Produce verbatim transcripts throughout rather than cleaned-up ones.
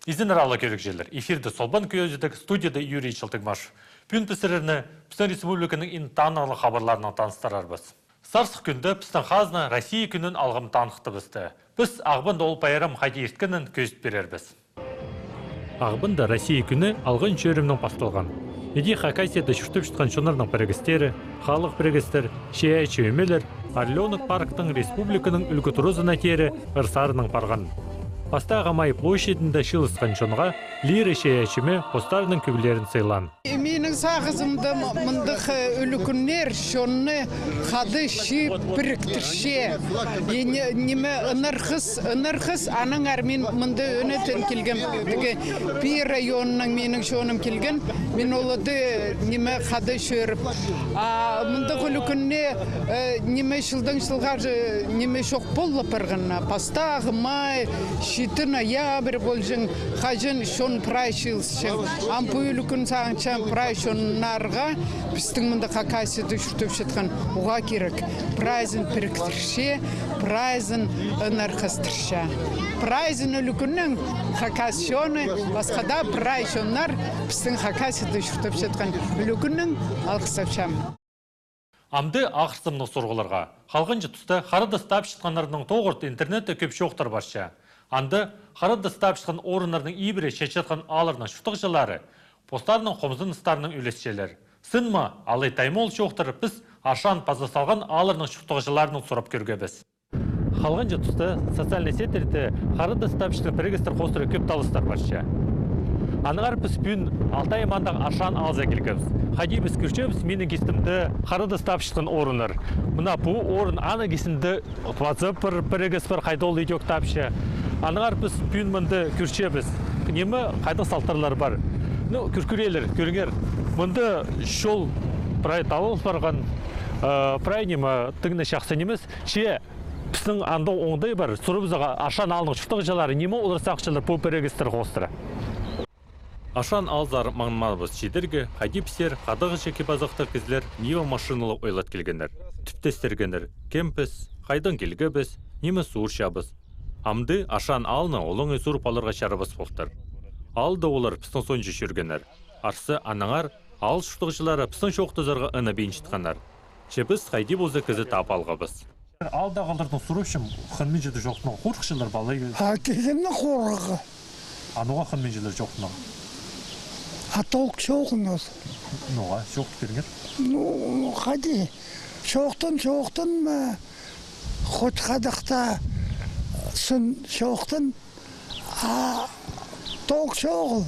Изеннер, аарлығ кӧрігҷілер. Эфирде Солбан кӧзідіг, студияда Юрий Чалтыгмаш. Пӱӱн піс сірерні пістің республиканың иң танығлығ хабарларынаң таныстырарбыс. Сарсых кӱнде пістің хазна Россия кӱнін алғым таныхтабысты. Піс Ағбанда ол пайрам хайди ирткенін кӧзіт пирербіс. Ағбанда Россия кӱні алғын чӧрімнең пасталған. Іди Хакасияда чуртапчатхан чоннарның пірігістері, халых пірігістер, чайаачы ӧмелер «Орлёнок» парктаң республиканың ӱлгӱ туразына теере ыр-сарынаң парған. Пастағы Май площадінде чыылысхан чонға лира чайаачы ӧме постарының кӧглерін сыйлаан. Минің сағызымда м-, мындағ, э, ӱлӱкӱннер чонны хада чыып піріктірче. И не-, ниме, ынархас, ынархас, анаң ары мин мында ӧнетін килгем, тігі Пии районнаң минің чоным килген, мин оларды, ниме, хада чӧріп. А мындағ ӱлӱкӱнне, э, ниме, чылдаң чылға, э, ниме, чох полып парған. Пастағы Май, читі ноябрь полҷаң, хаҷан чон прай чыылысчаң. Ам пу ӱлӱкӱн сағынчам прай чоннарға, пістің мында Хакасияда чуртапчатхан, уғаа кирек. Прайзын піріктірче, прайзын ынархастырча. Прайзын ӱлӱкӱннең хакас чоны, пасха даа прай чоннар пістің Хакасияда чуртапчатхан ӱлӱкӱннең алғыстапчам. Амды ахырсымнығ сурығларға. Халғанҷы туста харадас тапчатханнарның тоғыр интернетте кӧп чоохтар парча. Анда харадас тапчатхан орыннарның ибіре чатчатхан аалларның чуртағҷылары постарының хомзыныстарынаң ӱлесчелер. Сын ма, алай тайма ол чоохтар, піс Аршан паза Салған аалларның чуртағҷыларынаң сурап кӧргебіс. Халғанҷы туста социальный сетьтерде харадас тапчатхан пірігістер хоостыра кӧп таластар парча. Аннаңар піс пӱӱн Алтай маңындағы Аршан аалзар килгебіс. Хайди піс кӧрчебіс, минің кистімде харадас тапчатхан орыннар. Мына пу орын, аның кистінде паза пір пірігіс пар, хайда ол идӧк тапча. Аннаңар піс пӱӱн мында кӧрчебіс, ниме, хайдағ салтарлар пар. Ну, кӧр-, кӧрерлер, кӧріңер. Мында чол прай талал парған, э, прай ниме, тың на чахсы нимес. Че пістің андағ оңдай пар, сурабызарға, Аршан аалның чуртағҷылары, ниме олар сағынчалар пу пірігістер хоостыра. Аршан аалзар маңнанмабыс чидерге, хайди пістер хадағҷы кип-азахтығ кізілер ниме машиналығ ойлат килгеннер. Тіп тестіргеннер, кем піс, хайдаң килгебіс, ниме суурчабыс. Амды Аршан аалны олаңай суурып аларға чарабас полтыр. Аалда олар пістің соонҷа чӧргеннер. Арса, аннаңар аал чуртағҷылары пістің чоохтазарға ынабинчатханнар. Че піс хайди полза кізі таап алғабыс. Аалдағылардаң сурапчам, хынминчелер чоохтанарға, хорыхчалар ба алай? А кізінің хорығы. А ноға хынминчелер чоохтанарға? А толк чоғын ол. Ноға? Чоохтап пиріңер. Ну, хайди. Чоохтан, чоохтан ма? Хоть хадахта сын чоохтан. А толк чоғыл,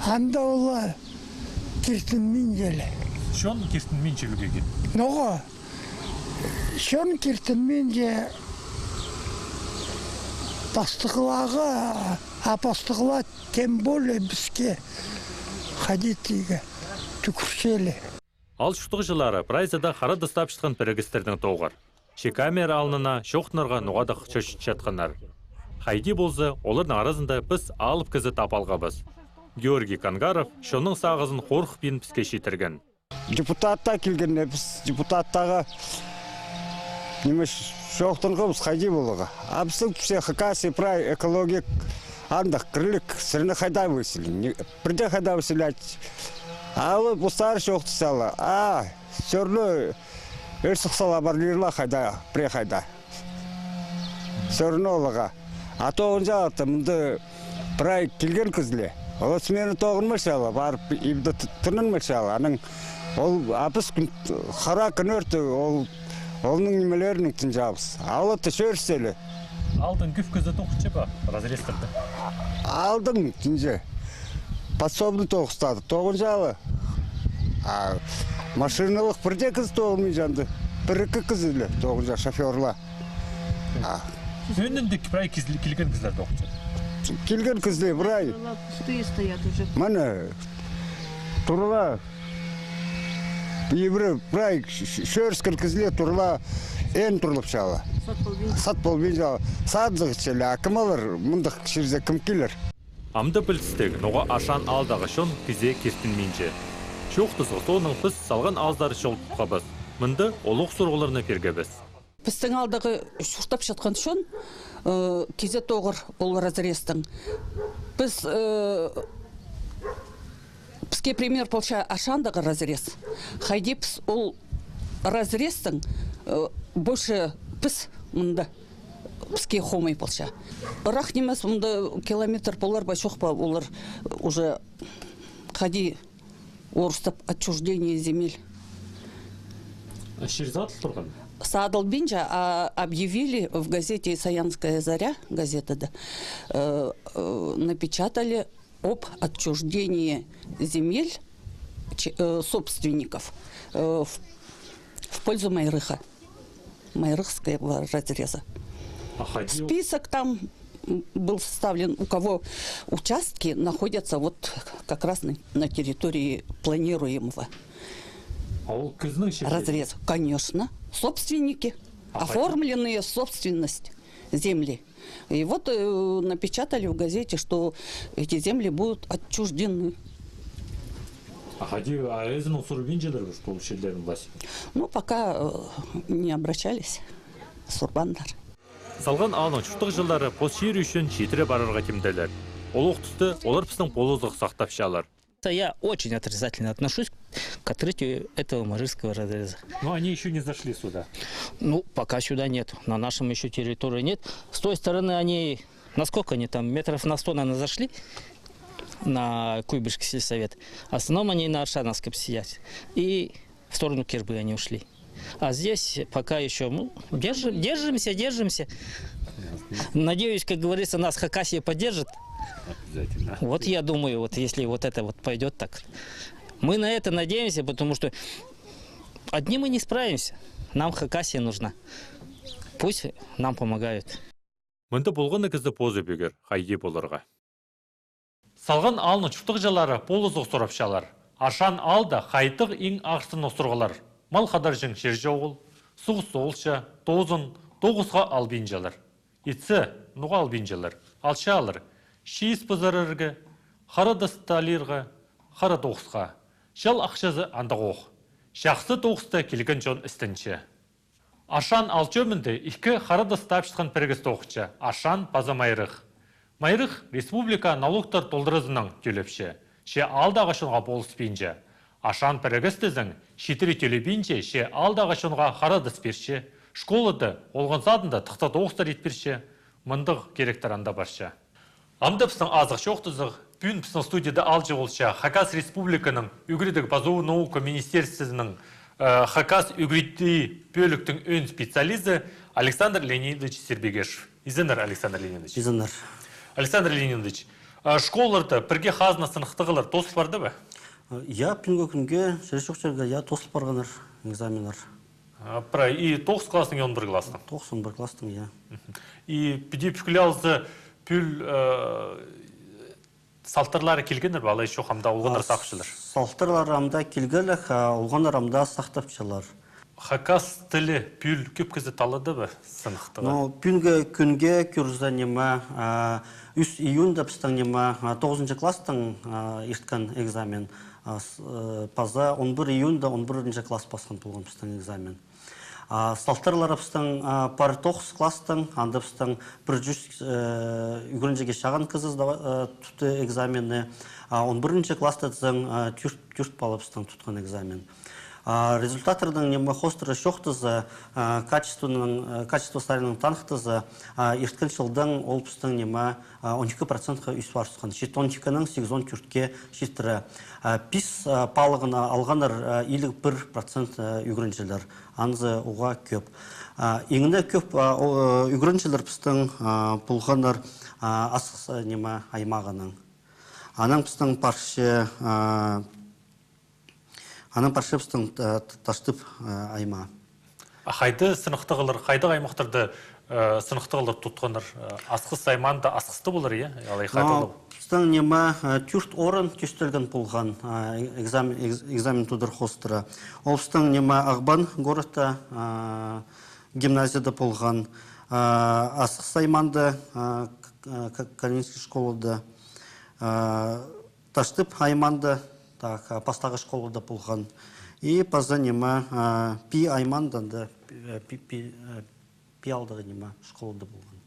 анда олар киртінминчелер. Чон киртінминче ӱлгӱге. Ноға? Чон киртінминче пастығларға, а пастығлар тем более піске хайди тигі тӱкӱрчелер. Аал чуртағҷылары прайзы даа харадас тапчатхан пірігістернең тоғыр. Че камера алнына чоохтанарға ноға-даа чочынчатханнар. Хайди полза, оларның аразында піс алып кізі таап алғабыс. Георгий Кангаров чонның сағызын хорыхпин піске читірген. Депутатта килгенде, піс депутаттағы ниме, чоохтанғабыс хайди поларға. А пістің піске Хакасия прай экологик андағ кірлік, сірерні хайда выселить? Пірдее хайда выселять. А ол постары чоохтасчалар. А, всё равно ӧс сыхсалар, парлирла хайда, пірее хайда. Всё равно оларға. А тоғынҷа ата мында прай килген кізілер. Олар смена тоғынмасчалар, парып ибде т-, тынанмасчалар. Анаң ол, а піс кӱн, хара кӱн ӧрте, ол, олның нимелерін тынҷабыс. А олар та чӧрісчелер. Аалдаң кӧп кізі тоғынча ба разрезтерде? Аалдаң тынҷа. Подсобный тоғыстады, тоғынҷалар. А машиналығ пірдее кізі тоғынминча анда. Пір-ікі кізілер тоғынча, шофёрлар. А. Ӧӧнінде прай кізі-, килген кізілер тоғынча. Килген кізілер прай. Пустые стоят уже. Мына, турла. Ибіре прай ч-, ч-, чӧріскен кізілер турла, ӧӧн турлапчалар. Сат полбинча. Сат полбинча. Садызығ чіли, а кем алар, мындағ чирзер кем килер? Амды пілдістіг, ноға Аршан аалдағы чон кізее киртінминче. Чоохтазығ соонаң піс Салған аалзар чол тутхабыс. Мында олох сурығларны пиргебіс. Пістің аалдағы чуртапчатхан чон, э, кізее тоғыр ол разрезтең. Піс, э, піске пример полча Аршандағы разрез. Хайди піс ол разрезтең, э, больше піс мында піске хомай полча. Ырах нимес, мында километр полар ба, чох па, олар уже хайди орыстап отчуждение земель. А чир садыл турған? Садылбинча, а объявили в газете «Саянская заря», газетада, э, э, напечатали об отчуждении земель ч-, э, собственников, э, в, в пользу Майрыха, Майрыхского разреза. А хайди ол? Список там, м, был составлен, у кого участки находятся вот как раз на, на территории планируемого. А ол кізінің чирі? Разрез, конечно. Собственники. А хайди? Оформленные в собственность земли. И вот, э, напечатали в газете, что эти земли будут отчуждены. А хайди, а ізін сурбинчалар ба, что ол чирлерін власть? Ну, пока, э, не обращались сурбааннар. Салған аалның чуртағҷылары пос чирі ӱчӱн читіре парарға тимделер. Ол ох туста олар пістің полызығ сахтапчалар. Я очень отрицательно отношусь к открытию этого Майрыхского разреза. Но они ещё не зашли сюда. Ну, пока сюда нет. На нашем ещё территории нет. С той стороны они, насколько они там, метров на сто, наверное, зашли на Куйбышевский сельсовет. В основном они на Аршановском сидят. И в сторону Кербы они ушли. А здесь пока ещё, ну, держи-, держимся, держимся. Надеюсь, как говорится, нас Хакасия поддержит. Обязательно. Вот я думаю, вот если вот это вот пойдёт так. Мы на это надеемся, потому что одни мы не справимся. Нам Хакасия нужна. Пусть нам помогают. Мында полған на кізі позы пӧгер, хайди поларға. Салған аалның чуртағҷылары полызығ сурапчалар. Аршан аалда хайдағ иң арсыннығ сурығлар? Мал хадарҷаң чир чоғыл, суғыс соолча, тоозын тоғысха албинчалар. Итсе, ноға албинчалар? Алчалар чиис пызарарға, хара тасты алирға, хара тоғысха. Чал ахчазы андағ ох. Чахсы тоғыста килген чон істенче. Аршан аал чӧмінде ікі хара тас таапчатхан пірігіс тоғынча, Аршан паза Майрых. Майрых республика налогтар толдыразынаң тӧлепче, че аалдағы чонға полыспинча. Аршан пірігіс тізең, читіре тӧлебинче, че аалдағы чонға хара тас пирче, школада олған садында тыхта тоғыстар ит пирче, мындағ киректер анда парча. Ам даа пістің азых чоохтазығ, пӱӱн пістің студияда аалҷы полча Хакас Республиканың ӱгредіг паза наука министерствозының, э, хакас ӱгредии пӧліктің ӧӧн специализі Александр Леонидович Сербегешев. Изеннер, Александр Леонидович. Изеннер. Александр Леонидович, э, школаларда пірге хазна сыныхтағлар тоозыл парды ба? Э, я, пӱӱнгі кӱнге чир чох чирге, я, тоозыл парғаннар экзаменнер. А, прай, и тоғыс класстың, и он пір класстың? Тоғыс, он пір класстың, я. Мгм. И піди пӱкӱле алза, пӱӱл, э, салтарлары килгеннер бе, алай чох, амды олғаннар сағынчалар? Салтарлары амды килгелер, а олғаннар амды сахтапчалар. Хакас тілі пӱӱл кӧп кізі талады ба сыныхтаға? Ну, пӱӱнгі кӱнге кӧрзе, ниме, а, ӱс июньда пістің, ниме, а, тоғызынҷы класстың, а, ирткен экзамен, а, с-, э, паза он пір июньда он пірінҷі класс пасхан полған пістің экзамен. А, салтарлары пістің, а, пар тоғыс класстың, анда пістің пір чӱс, э, ӱгренҷіге чағын кізі сдава-, э, тутты экзаменні. А, он пірінҷі класста тізең, э, тӧрт, тӧрт пала пістің тутхан экзамен. А, результаттарның, ниме, хоостыра чоохтаза, а, качествоның, э, качество саринаң таныхтаза, а, ирткен чылдаң ол пістің, ниме, а, он ікі процентке ӧс парысхан. Читі он ікінең сигізон тӧртке читіре. А, пис, а, палығын, а, алғаннар, а, иліг пір процент, а, ӱгренҷілер. Анзы уғаа кӧп. А, иң не кӧп, а, о, э, ӱгренҷілер пістің, а, полғаннар, а, Асхыс, а, ниме, аймағынаң. Анаң пістің парча, а, анаң парча пістің, а, Т-, Таштып, а, аймаа. А хайда сыныхтағлар, хайдағ аймахтарда, э, сыныхтағлар тутханнар, э, Асхыс аймаанда Асхыста полар, я? Алай хайда ол? Пістің, ниме, э, тӧрт орын тӧстелген полған, а, экзамен, экз-, экзамен тудар хоостыра. Ол пістің, ниме, Ағбан городта, а, гимназияда полған, а, Асхыс аймаанда, а, к-, к-, Калининский школада, а, Таштып аймаанда, так, а, пастағы школада полған. И паза, ниме, а, Пии аймаанда, анда, э, Пи-, Пи-, э, Пии аалдағы, ниме, школада полған.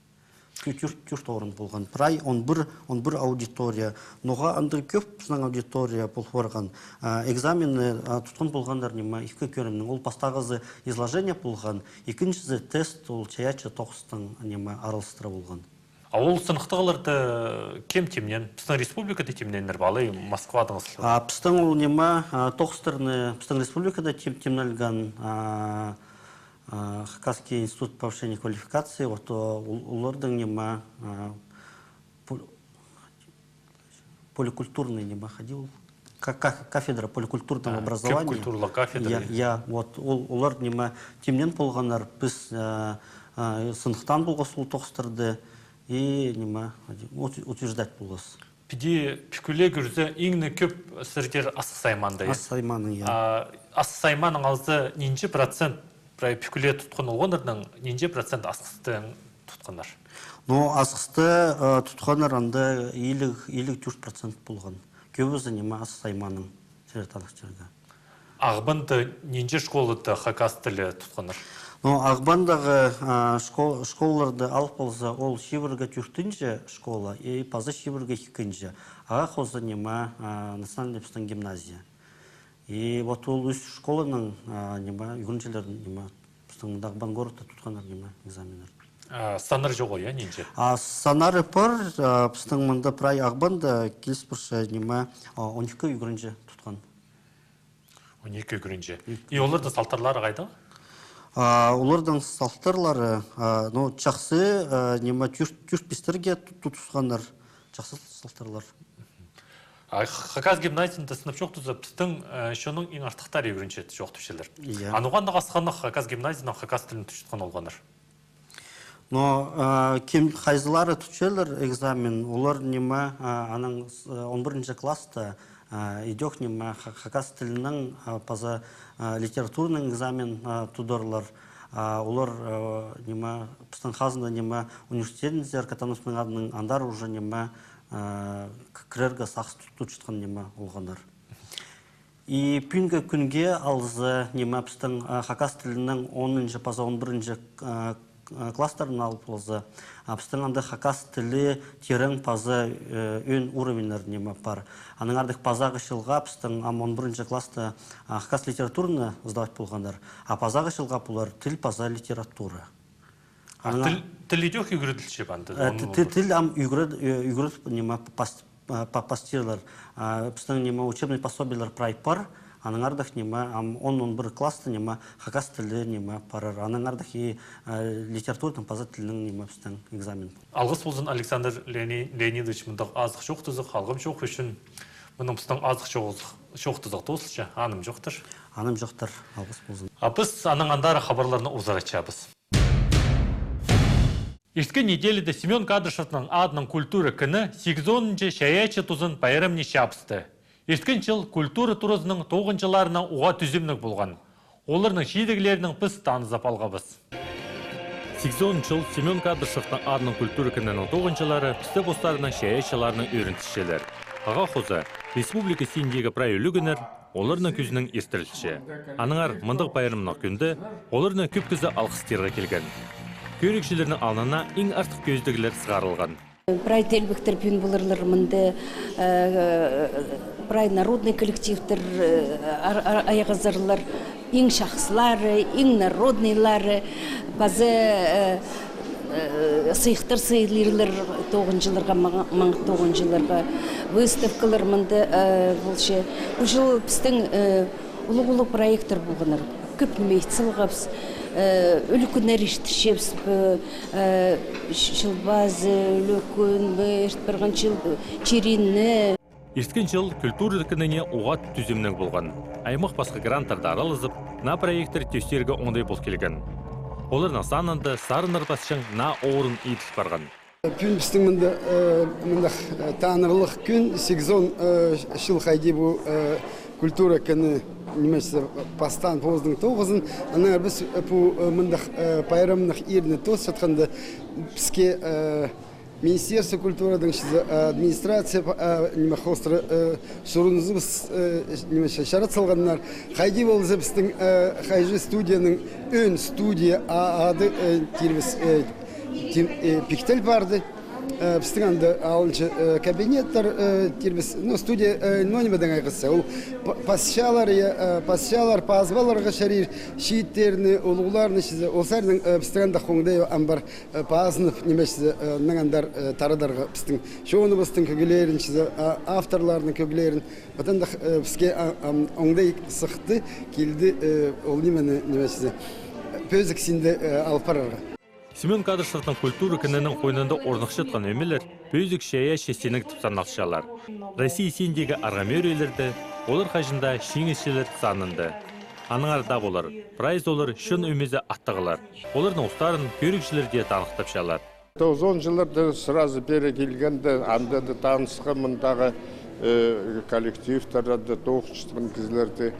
Тӧрт, тӧрт орын полған. Прай он пір, он пір аудитория. Ноға андағ кӧп пістің аудитория пол парған. А, экзаменні, а, тутхан полғаннар, ниме, ікі кӧрімнең. Ол пастағызы изложение полған, ікінҷізі тест, ол чайаачы тоғыстаң, ниме, араластыра полған. А ол сыныхтағларды кем тимнеен? Пістің республикада тимнееннер бе, алай Москвадаң ызылчалар? А, пістің ол, ниме, а, тоғыстарны пістің республикада тим-, тимнелген, а, а, Хакасский институт повышения квалификации, вот, о, ол-, олардың, ниме, а, пол-, поликультурный, ниме, хайди ол? Ка-, ка-, кафедра поликультурного образования. А, кӧп культуралы кафедра. Я, я, вот, ол, олар, ниме, тимнеен полғаннар, піс, а, а, сыныхтаан полғабыс ол тоғыстарды, и, ниме, ут-, утверждать полғабыс. Піди пӱкӱле кӧрзе, иң не кӧп сірер Асхыс аймаанда, я? Асхыс аймааның, я. А, Асхыс аймааның алза, нинҷе процент прай пӱкӱле тутхан олғаннарның, нинҷе процент Асхыстаң тутханнар? Ну, Асхыста, э, тутханнар анда илиг, илиг тӧрт процент полған. Кӧбізі, ниме, Асхыс аймааның сірер таныхчаңар. Ағбанда нинҷе школада хакас тілі тутханнар? Ну, Ағбандағы, а, школ-, школаларды алып алза, ол чибіргі тӧртінҷі школа и паза чибіргі ікінҷі. Ағаа хоза, ниме, а, национальный пістің гимназия. И вот ол ӱс школаның, а, ниме, ӱгренҷілерін, ниме, пістің мында Ағбан городта тутханнар, ниме, экзаменнер. А, саннар чоғыл, я, нинҷе? А, саннары пар, а, пістің мында прай Ағбанда киліс парча, ниме, а, он ікі ӱгренҷі тутхан. Он ікі ӱгренҷі. И олардың салтарлары хайдағ? А, олардың салтарлары, а, ну, чахсы, а, ниме, тӧрт, тӧрт-пестерге ту-, ту-, тутханнар, чахсы салтарлар. А х-, хакас гимназияда сынап чоохтаза, пістің, э, чонның иң артыхтары ӱгренче чоохтапчалар. Я. А ноға андағ асхынах хакас гимназиядаң хакас тілін тутчатхан олғаннар? Но, э, кем, хайзылары тутчалар экзамен, олар, ниме, э, анаң с-, э, он пірінҷі класста, э, идӧк, ниме, ха-, хакас тілінің, э, паза, э, литературный экзамен, э, тударлар. А олар, э, ниме, пістің хазында, ниме, университетінзер, Катановтың адынаң, андар уже, ниме, э, к-, кірерге сағыс тут-, тутчатхан, ниме, олғаннар. И пӱӱнгі кӱнге алза, ниме, пістің, а, хакас тілінің онынҷы паза он пірінҷі, а, к-, а, класстарын алып алза, а, пістің анда хакас тілі тирең паза, э, ӧӧн уровеньнер, ниме, пар. Аннаңар даа пазағы чылға пістің ам он пірінҷі класста, а, хакас литератураны сдавать полғаннар, а пазағы чылға полар тіл паза литература. А тіл, тіл идӧк ӱгреділче бе анда? Э, он, ти-, он ти-, пір. Тіл ам ӱгред-, э, ӱгредіп, ниме, пас-, а, па-, пастирлар. А, пістің, ниме, учебный пособиелер прай пар, аннаңар даа, ниме, ам он, он пір класста, ниме, хакас тілі, ниме, парар. Аннаңар даа и, а, литератураның паза тілінің, ниме, пістің экзамен. Алғыс ползын, Александр Леони-, Леонидович, мындағ азых чоохтазығ, алғым чоох ӱчӱн. Мының пістің азых чоох-, чоохтазығ тоозылча, анымҷохтар. Анымҷохтар, алғыс ползын. А піс анаң андар хабарларны узаратчабыс. Ирткен неделяда Семён Кадышевтің адынаң культура кіні сигізонынҷы чайаачы тузын пайрамны чаапсты. Ирткен чыл культура туразының тоғынҷыларына уғаа тӱзімніг полған. Оларның чидіглерінең піс танызып алғабыс. Сигізонынҷы чыл Семён Кадышевтің адынаң культура кінінің тоғынҷылары пісті постарының чайаачыларынаң ӧрінчелер. Ағаа хоза, республика синіндегі прай ӱлӱкӱннер оларның кӱзінең иртірілче. Аннаңар мындағ пайрамнығ кӱнде оларны кӧп кізі алғыстирға килген. Кӧрігҷілернің алнына иң артых кӧзідіглер сығарылған. Прай теелбектер пӱӱн поларлар мында, э, прай народный коллективтер, э, ар-, ар-, айғазарлар, иң чахсылары, иң народныйлары, паза, э, э, сыйыхтар сыйлирлар тоғынҷыларға, маңат тоғынҷыларға, выставкалар мында, э, полча. Пу чыл пістің, э, улуғ-улуғ проекттер полғаннар. Кӧп ниме ит салғабыс, э, ӱлӱкӱннер иртірчебіс, э, Чыл пазы, ӱлӱкӱн, пу ирт парған чыл, чиринні. Ирткен чыл культура кініне уғаа тӱзімніг полған. Аймах пасха гранттарда аралазып, наа проекттер тӧстирге оңдай пол килген. Оларның санында Сарыннар пасчаң наа орын иділ парған. Пӱӱн пістің мында, э, мындағ, э, танырлығ кӱн, сигізон, э, чыл хайди пу, э, культура кіні, ниме, пастаан позының тоғызын. Аннаңар піс, э, пу, э, мындағ, э, пайрамнығ ирні тоосчатханда, піске, э, Министерство культураның чізе, э, администрация, э, ниме, хоостыра, э, сурынызыбыс, э, ниме, ча-, чарат салғаннар. Хайди полза пістің, э, хайҷы студияның ӧӧн студия, а, ады, э, тирбіс, э, Тим, э, пиктел парды. Э, пістің анда алынча, э, кабинеттер, э, тирбіс, ну, студия, э, ну, ниме дее айғасса. Ол па-, пасчалар, я, э, пасчалар, пазып аларға чарир, чииттерні, улуғларны чізе. Ол саринаң, э, пістің анда хоңдай амбар, э, пазынып, ниме чізе, э, анаң андар, э, тарадарға пістің чоныбыстың кӧглерін чізе, а, авторларның кӧглерін. Вот андағ, э, піске, а, ам, оңдай сыхты, килді, э, ол нимені, ниме чізе, пӧзік синде, э, алып парарға. Семён Кадышевтің культура кінінің хойнында орныхчатхан ӧмелер пӧзік чайаачы синнең тіп саналчалар. Россия синіндегі арғамӧрелерде олар хаҷан даа чиңісчілер санында. Аннаңар даа полар, прайзы олар чон ӧмезі аттығлар. Оларның устарын кӧрігҷілер дее таныхтапчалар. Тоғызон чылларда сразу пеер килгенде, анда даа танысхам мындағы, э, коллективтарда тоғынчатхан кізілерді.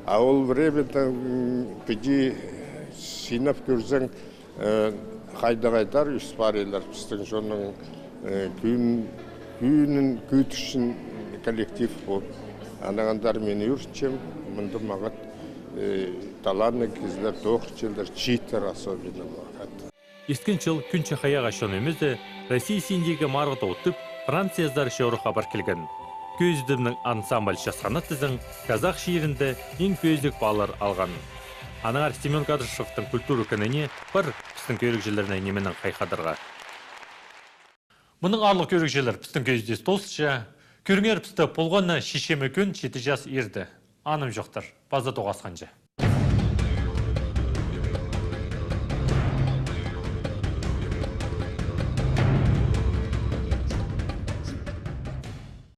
А ол времяда, м, піди синап кӧрзең, э, хайдағ-хайдар ӧс парирлар пістің чонның, э, кӱн, кӱнін кӧдірчең коллектив пу. Анаң андар мин ӧрінчем, мында мағат, э, талантты кізілер тоғынчалар, чииттер особенно мағат. Исткін чыл Кӱн Чахайаға чон ӧмезі Россия синіндегі марығда утып, Франциязар чорыхха пар килген. Кӧзідімнің ансамбль «Час ханат» тізең, казах чирінде иң пӧзік паллар алған. Аннаңар Семён Кадышевтің культура кініне пар пістің кӧрігҷілерні нименең хайхадарға. Мының аарлығ, кӧрігҷілер, пістің кӧзідіс тоосча. Кӧріңер пісті полған на чечеме кӱн читі час иирде. Анымҷохтар, паза тоғасханҷа.